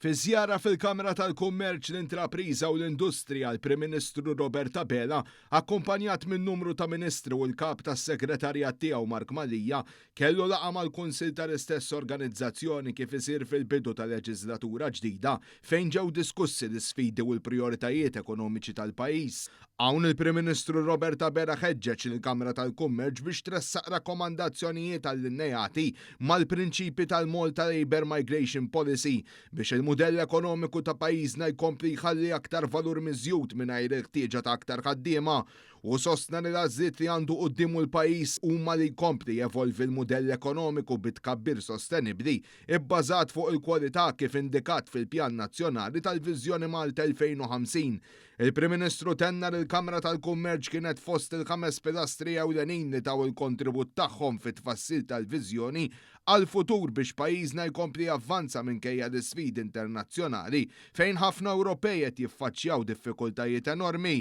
Fi żjara fil-Kamra tal-Kummerċ, l-Intrapriża u l-Industrija, l-Prim Ministru Robert Abela, akkumpanjat minn numru ta' Ministri u l-Kap tas-Segretarjat tiegħu Mark Mallia, kellu laqgħa mal-Kunsill tal-istess organizzazzjoni kif isir fil-bidu ta' leġiżlatura ġdida fejn ġew diskussi l-isfidi u l-prijoritajiet ekonomiċi tal-pajjiż. Hawn il-Prim Ministru Robert Abela ħeġġeġ lill-Kamra tal-Kummerċ biex tressaq rakkomandazzjonijiet allineati mal-prinċipji tal-Malta Labour Migration Policy biex il-mudell ekonomiku ta' pajjiżna jkompli jħalli aktar valur miżjud mingħajr il-ħtieġa ta' aktar ħaddiema. Hu sostna li l-għażliet li għandu quddiemu l-pajjiż huma li jkompli jevolvi l-mudell ekonomiku bi tkabbir sostenibbli ibbażat fuq il-kwalità kif indikat fil-Pjan Nazzjonali tal-Viżjoni Malta 2050. Il-Prim Ministru tenna li l-Kamra tal-Kummerċ kienet fost il-ħames pilastri ewlenin li taw il-kontribut tagħhom fit-tfassil tal-viżjoni għall-futur biex pajjiżna jkompli javvanza minkejja l-isfidi internazzjonali fejn ħafna Ewropej qed jiffaċċjaw diffikultajiet enormi.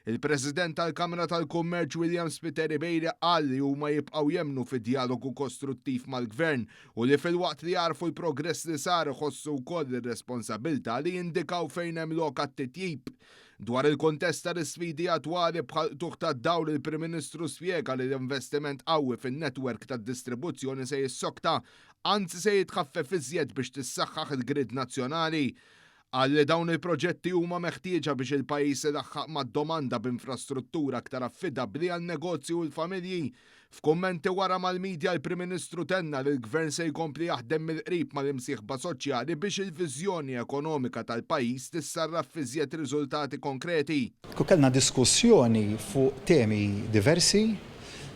Il-President tal-Kamra tal-Kummerċ William Spiteri Bailey qal li huma jibqgħu jemmnu fi djalogu kostruttiv mal-Gvern u li filwaqt li jagħrfu l-progress li sar iħossu wkoll ir-responsabilità li jindikaw fejn hemm lok għat-titjib. Dwar il-kuntest tal-isfidi attwali bħal qtugħ tad-dawl il-Prim Ministru spjega li l-investiment qawwi fin-netwerk tad-distribuzzjoni se jissokta, anzi se jitħaffef iżjed biex tissaħħaħ il-grid nazzjonali. Qal li dawn il-proġetti huma meħtieġa biex il-pajjiż ilaħħaq mad-domanda b'infrastruttura aktar affidabbli għan-negozji u l-familji. F'kummenti wara mal-midja l-Prim Ministru tenna li l-Gvern se jkompli jaħdem mill-qrib mal-imsieħba soċjali biex il-viżjoni ekonomika tal-pajjiż tissarraf f'iżjed riżultati konkreti. Kellna diskussjoni fuq temi diversi,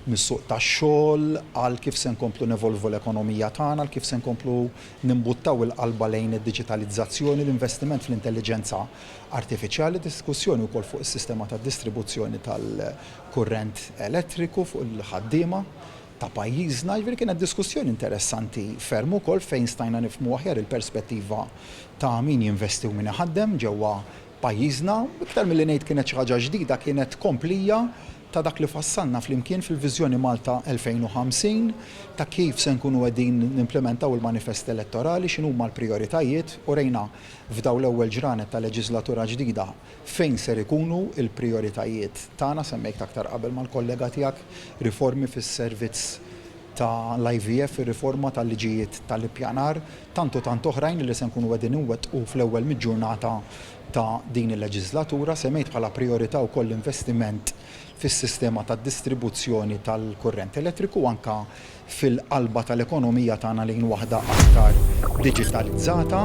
mis-suq tax-xogħol għal kif se nkomplu nevolvu l-ekonomija tagħna, għal kif se nkomplu nimbuttaw il-qalba lejn id-diġitalizzazzjoni, l-investiment fl-intelliġenza artifiċjali, diskussjoni wkoll fuq is-sistema ta' distribuzzjoni tal-kurrent elettriku, fuq il-ħaddiema ta' pajjiżna. Jiġifieri kienet diskussjoni interessanti ferm ukoll fejn stajna nifhmu aħjar il-perspettiva ta' min jinvesti u min iħaddem ġewwa pajjiżna. Iktar milli ngħid kienet xi ħaġa ġdida, kienet tkomplija ta' dak li fassalna flimkien fil-Viżjoni Malta 2050, ta' kif se nkunu qegħdin nimplimentaw il-manifest elettorali, x'inhuma l-prijoritajiet. Urejna f'dawn l-ewwel ġranet ta' leġiżlatura ġdida fejn ser ikunu l-prijoritajiet tagħna, semmejt aktar qabel mal-kollega tiegħek riformi fis-servizz ta' l-IVF, ir-riforma tal-liġijiet ta' l-ippjanar, tant u tant oħrajn li se nkunu qegħdin inwettqu fl-ewwel miġġurnata ta' din il-leġiżlatura. Semmejt bħala prijorità wkoll l-investiment fis-sistema tad-distribuzzjoni tal-kurrent elettriku u anke fil-qalba tal-ekonomija tagħna lejn waħda aktar diġitalizzata.